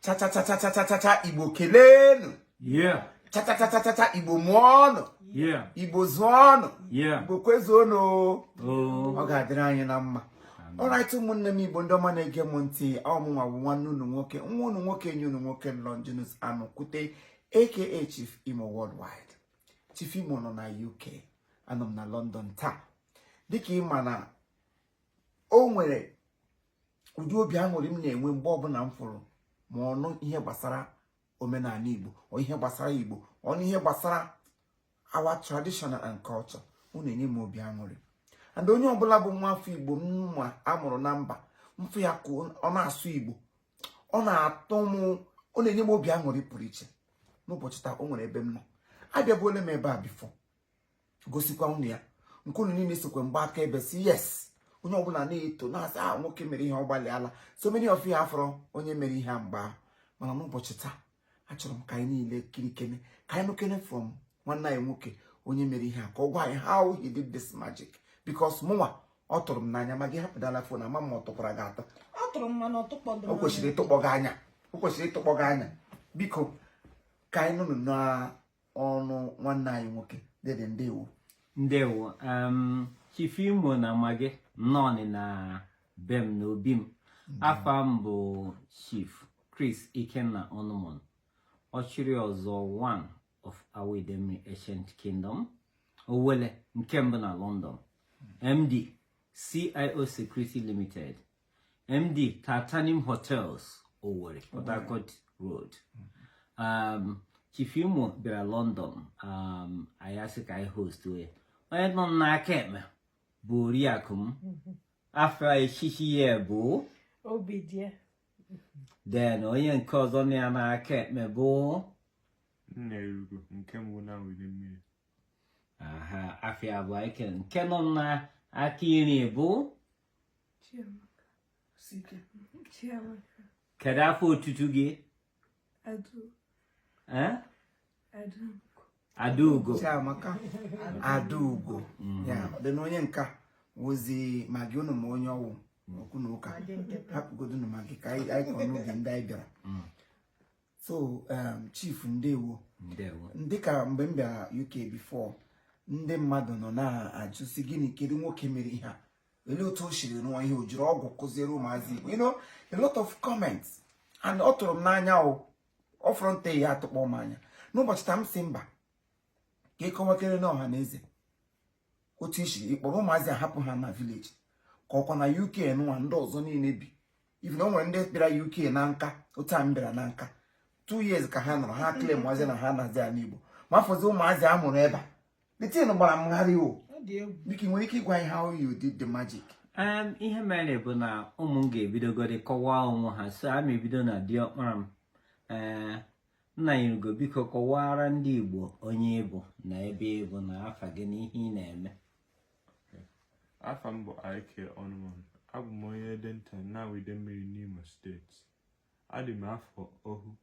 Cha cha cha cha cha cha cha cha, Igbo keleenụ. Cha cha cha cha cha cha, Igbo mụọnụ. Igbo zụọnụ. Igbo kwezuonụ. Oh. Ọ ga-adịrị anyị na mma. Alright, ụmụnne m Igbo ndị ọma na-ege m ntị, ọ mụnwa bụ nwanne unu nwoke, nwa unu nwoke, enyi unu nwoke, Longinus Anokwute, aka Chief Imo Worldwide. Chief Imo nọ na UK, anọ m na London taa. Dịka ị ma na o nwere ụdị obi aṅụrị m na-enwe mgbe ọbụla m fụrụ ma ọnụ ihe gbasara omenala Igbo, ọ ihe gbasara Igbo, ọnụ ihe gbasara our traditional and culture, ọ na-enye m obi aṅụrị. And onye ọbụla bụ nwa afọ Igbo m ma amụrụ na mba mfụ ya ka ọ na-asụ Igbo, ọ na-atọ m, ọ na-enye m obi aṅụrị pụrụ iche. N'ụbọchị taa, o nwere ebe m nọ. Abịabuola m ebe a before, gosikwa unu ya nke unu niile sokwe mgbe aka ebe si yes, onye ọbụla na-eto na-asị a nwoke mere ihe, ọ gbalịala. So many of you afọrọ onye mere ihe a mgbe ahụ, mana n'ụbọchị taa, achọrọ m ka anyị niile kirikene, ka anyị nụkene from nwanne anyị nwoke onye mere ihe a, ka ọ gwa anyị how he did this magic, because mụnwa, ọ tụrụ m n'anya. Ma gị hapụdala phone, ama m ma ọ tụkwara gị atọ. Ọ tụrụ m, mana ọ tụkpọdoro. O kwesịrị ịtụkpọ gị anya, o kwesịrị ịtụkpọ gị anya. Biko, ka anyị nụnụ n'ọnụ nwanne anyị nwoke. Dede, ndewo. Ndewo. Chief Imo na Magị, nnọọ na be m, n'obi m. Afa m bụ Chief Chris Ikenna Onumon, Ọchịrị Ọzọ one of Awidemiri Ancient Kingdom, Owele nke mbụ na London, MD CIO Security Limited, MD Titanium Hotels, Owerri, Port Harcourt Road. Chief Imo bịara London, anyị asị ka anyị host ya. Onye nọ n'aka ekpe bụ oriakụ m, afọ echichi ya bụ Obi dị ya. Then onye nke ọzọ nọ ya n'aka ekpe bụ Nna Erugo nke mbụ na Idemmiri. Aha afọ abụọ ike nke nọ n'aka iri bụ Chiamaka. Chiamaka. Kedu afọ otutu gị? Adu. Eh? Adu. Adaugo. Chiamaka Adaugo ya dị na onye nka wozi ma gị unu ma onye ọwụ okwu na ụka hapụgodunu ma gị ka anyị kọ n'obi ndị anyị bịara. So Chief, ndewo. Ndewo. Dịka mgbe m bịara UK before, ndị mmadụ nọ na-ajụsị, gịnị, kedu nwoke mere ihe a, olee otu o siri rụọ ihe, o jiri ọgwụ kụziere ụmụazị Igbo, a lot of comments, and ọ tụrụ m n'anya. O ọ fọrọ nte ya atụkpọ m anya. N'ụbọchị taa, m si mba, ka ịkọwakere na ọha na eze otu isi ịkpọrọ ụmụazị ahapụ ha na village, ka ọkwa na UK nụnwa ndị ọzọ niile bi. Even o nwere ndị bịara UK na nka otu a m bịara na nka, 2 years ka ha nọrọ, ha claim nwazi na ha nazi ala Igbo, ma afọzi ụmụazị a mụrụ ebe a. The thing gbara m gharị o. Ọ dị egwu. Biko, ị nwere ike ịgwa anyị how you did the magic? Ihe mere bụ na ụmụ m ga-ebidogori kọwaa onwe ha, so a ma ebido na diọkpara m. Ee, nna Irugo, biko kọwara ndị Igbo onye ịbụ na ebe ịbụ na afa gị na ihe ị na-eme. Afa m bụ IK Onumon. Abụ m onye Edenta na Idemmiri n'Imo Steeti. Adị m afọ 10.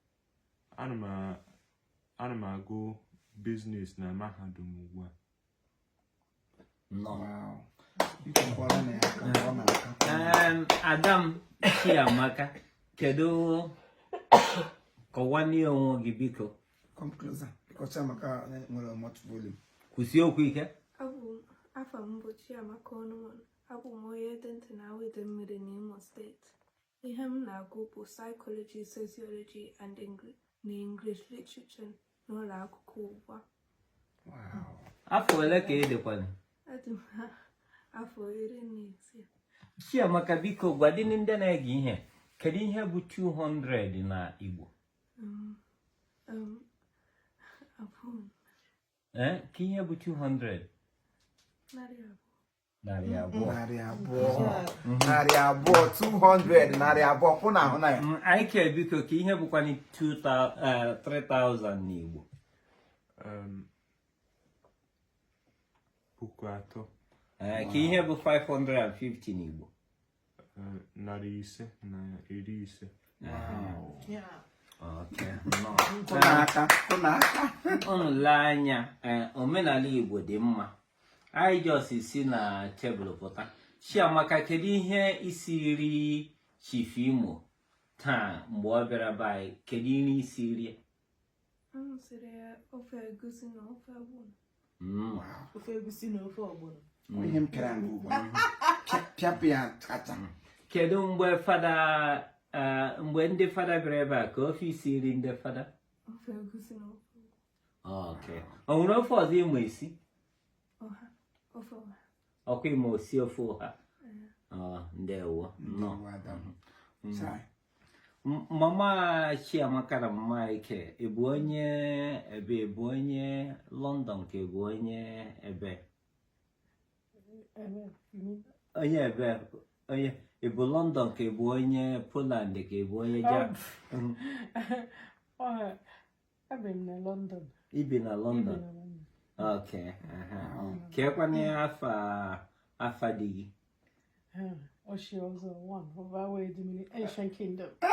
Ana m agụ business na mahadum ugbu a. Nnọọ. Wow. Biko, kụọrọ na ya aka, kụọ na aka. Ada m Chiamaka, kedu, kọwanie onwe gị biko. Come closer because Chiamaka nwere much volume. Kwụsie okwu ike. Abụ m, afa m bụ Chiamaka Onumon. Abụ m onye Edenta na Idemmiri n'Imo Steeti. Ihe m na-agụ bụ Psychology, Sociology and English na English Literature n'ụlọ akwụkwọ ugbu a. Wow. Afọ ole ka ị dịkwana? Adị m afọ 15. Chiamaka, biko gwadịnị ndị na-ege ihe, kedu ihe bụ 200 na Igbo? 2. Ee, ka ihe bụ 200? 200. 200. 200, 200, 200, 200, kwụ na ahụ na ya. Anyị ke, biko, ka ihe bụkwanị 2000, 3000 n'Igbo? 3000. Ee, ka ihe bụ 550 n'Igbo? 550. Okay, nnọọ. Kụ n'aka, kụ n'aka. Unu lee anya, ee, omenala Igbo dị mma. Anyị just si na tebụl pụta. Chiamaka, kedu ihe isiri Chief Imo? Taa mgbe ọ bịara be anyị, kedu nri i siri ya? M siri ya ofe egusi na ofe ọgbọnọ. Ofe egusi na ofe ọgbọnọ. Ihe m pịara nga ugbu a. Pịapụ ya kacha. Kedu mgbe fada mgbe ndị fada bịara ebe a, kee ofe i siri ndị fada? Ofe egusi na ofe ọgbọnọ. Okay. O nwere ofe ọzọ ị ma esi? Ọha. Ofe ọha. Ọkwa ị ma esi ofe ọha? Ndewo. Nnọọ. Ndewo, Adam. Chai. Mama Chiamaka na mama Ike, ị bụ onye ebe? Ị bụ onye London ka ị bụ onye ebe? Ebe, you mean? Onye ebe? Onye ị bụ London ka ị bụ onye Poland ka ị bụ onye ja Oh, ebi m na London. I bi na Ebi London? na London. Okay. Aha. Keekwana afa di gị? Oshi Ozo one of our Idemili Ancient Kingdom. Oh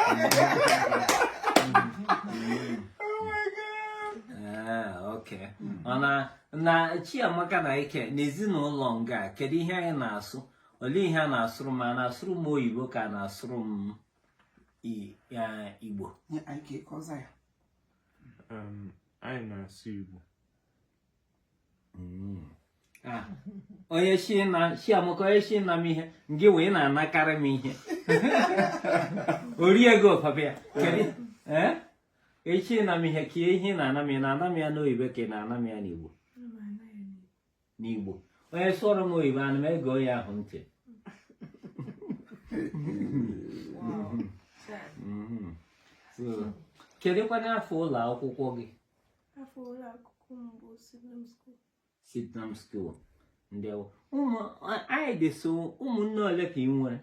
my God. Ah, okay. Ọ na Chiamaka na Ike, n'ezinụlọ nga, kedu ihe anyị na-asụ? Olee ihe a na-asụrụ m? A na-asụrụ m oyibo ka a na-asụrụ m Igbo? Nye Ike ka ọ za ya. Anyị na-asụ Igbo. Ah, onye shi na Chiamaka, onye shi na m ihe ngị wee na-anakarị m ihe ori ego papa ya, kedu ee echi na m ihe ka ihe ị na-ana m? Ị na-ana m ya n'oyibo ka ị na-ana m ya n'Igbo? Ana m ana ya n'Igbo. N'Igbo. Onye sụọrọ m oyibo, ana m ege onye ahụ ntị. So, kedụkwana afa ụlọ akwụkwọ gị? Afa ụlọ akwụkwọ m bụ Sydenham School. Sydenham School. Ndewo. Ụmụ anyị dị so, ụmụnne ole ka ị nwere?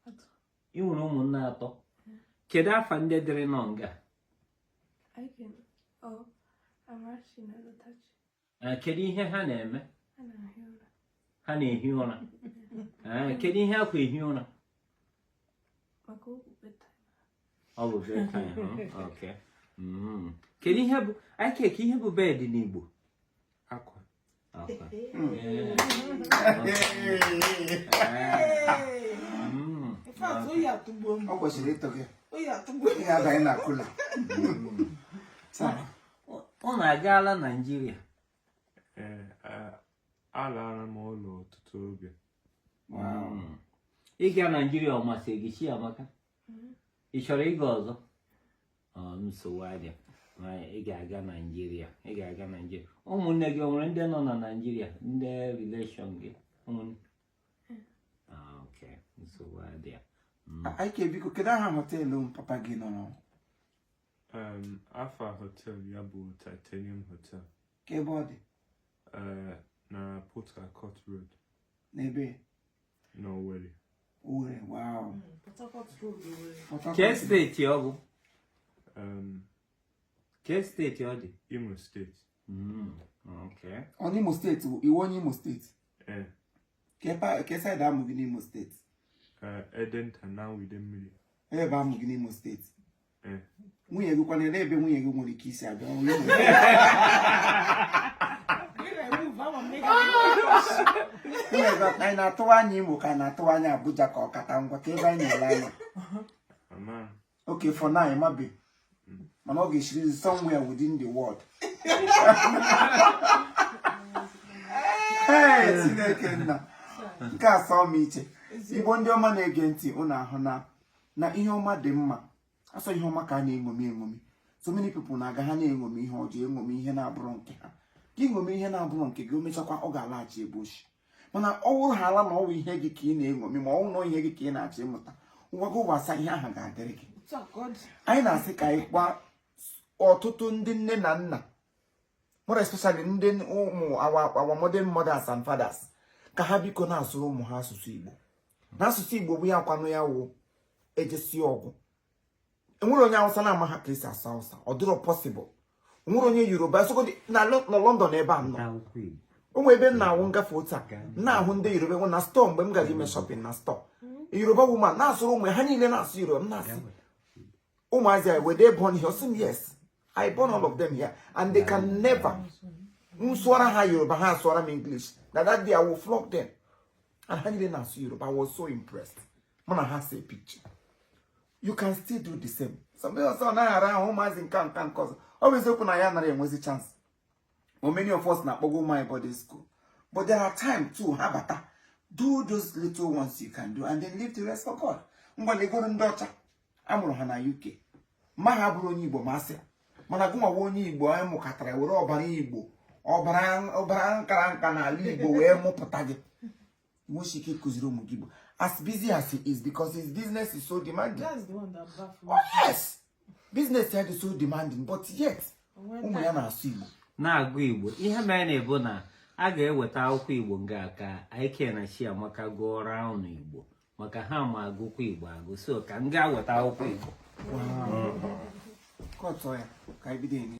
Atọ. Ị nwere ụmụnne atọ. Kedu afa ndị dịrị nọ nga? Ike, oh, Amarachi na Lotachi. Kedu ihe ha na-eme? Ha na-ehi ụra. Ha na-ehi ụra. Kedu ihe akwa ehi ụra? Maka ọ bụ bedtime. Ọ bụ bedtime. Okay. Kedu ihe bụ Ike, ka ihe bụ bed n'Igbo? Akwa. Akwa. In fact, oyi atụgbuo m. Ọ kwesịrị ịtụ gị. Oyi atụgbuo m. Ihe abanye na cooler. Taa. Unu agaala Naịjirịa? Ee, alara m ụlọ ọtụtụ oge. Wow. Ịga Naịjirịa ọ masịrị gị, Chiamaka? Ị chọrọ ịga ọzọ? Ọ nsogbu adị. Ma ị ga-aga Naịjirịa. Ị ga-aga Naịjirịa. Ụmụnne gị o nwere ndị nọ na Naịjirịa? Ndị relation gị? Ụmụnne? Ah, okay. Nsogbu adị. Ike, biko, kedu aha họteelụ papa gị nọ? Afa hotel ya bụ Titanium Hotel. Ka ebe ọ dị? Na Port Harcourt Road. N'ebe? N'Owerri. Owerri, wow. Port Harcourt Road, Owerri. Port Harcourt. Kee steeti ọ bụ? Kee steeti ọ dị? Imo Steeti. Okay. Ọ n'Imo Steeti bụ iwu onye Imo Steeti? Ee. Ka side amụ gị n'Imo Steeti? Edenta na Idemmili. Ebe amụ gị n'Imo Steeti? Ee. Nwunye gị kwana, ele ebe nwunye gị nwere ike isi abịa? Ọ bụ Imo Nwunye gị, anyị na-atụwa anya Imo ka anyị na-atụwa anya Abuja ka ọ kata ngwa ka ebe anyị na-ele anya? Ama. Okay, for now, ịmabe, mana ọ ga-esiri somewhere within the world. Hey, Chineke nna, nke a sọ m iche. Igbo ndị ọma na-ege ntị, unu ahụ na ihe ọma dị mma. Asọ ihe ọma ka a na-eṅomi eṅomi. So many people na-aga ha na-eṅomi ihe ọjọọ, eṅomi ihe na-abụrụ nke ha. Ka ịṅomi ihe na-abụrụ nke gị, o mechakwa ọ ga-alaghachi ebe oshi. Mana ọ wụrụ ha ala na ọ wụ ihe gị ka ị na-eṅomi, ma ọ wụ na ihe gị ka ị na-achọ ịmụta, ụwa gị ụwasa ihe ahụ ga-adịrị gị. Anyị na-asị ka anyị gwa ọtụtụ ndị nne na nna, more especially ndị ụmụ our modern mothers and fathers, ka ha biko na-asụrụ ụmụ ha asụsụ Igbo. Na asụsụ Igbo bụ ya kwanụ ya wụ ejesi ọgwụ. Enwere onye Hausa na-ama ha ka esi asụ Hausa, ọ dịrọ possible. Enwere onye Yoruba sogodi na London ebe a nọ, ụmụ ebe m na-awụ ngafe otu a na-ahụ ndị Yoruba nwe na store. Mgbe m gara ime shopping na store, Yoruba woman na-asụrụ ụmụ ya, ha niile na-asụ Yoruba. M na-asị ụmụazị a, were they born here? Sị m, "Yes, I born all of them here and they can never." M sụọra ha Yoruba, ha asụọra m English. Na that day I will flog them. And ha niile na-asụ Yoruba. I was so impressed. Mụ na ha see picture. You can still do the same. Somebody ọzọ naghị ara ahụ ụmụazị nka nka nke ọzọ. Ọ bụ eziokwu na ya nara enwezi chance. But many of us na-akpọgo ụmụ anyị boarding school. But there are time too, ha bata. Do those little ones you can do and then leave the rest for God. Ngwa legoro ndị ọcha amụrụ ha na UK. Ma ha bụrụ onye Igbo masị. Mana gụnwawa onye Igbo anyị mụkọtara were ọbara Igbo ọbara ọbara nkara nka n'ala Igbo wee mụpụta gị. Nwesi ike ịkụziri ụmụ gị Igbo. As busy as he is, because his business is so demanding. That's the one that baffles Oh yes! Business ya dị so demanding, but yet ụmụ ya na-asụ Igbo. Na-agụ Igbo. Ihe mere na ebu na a ga-eweta akwụkwọ Igbo nga ka Ike na Chiamaka gụọrọ unu Igbo, maka ha ma agụkwa Igbo agụ, so ka m gaa weta akwụkwọ Igbo. Kọtọ ya ka anyị bido eme.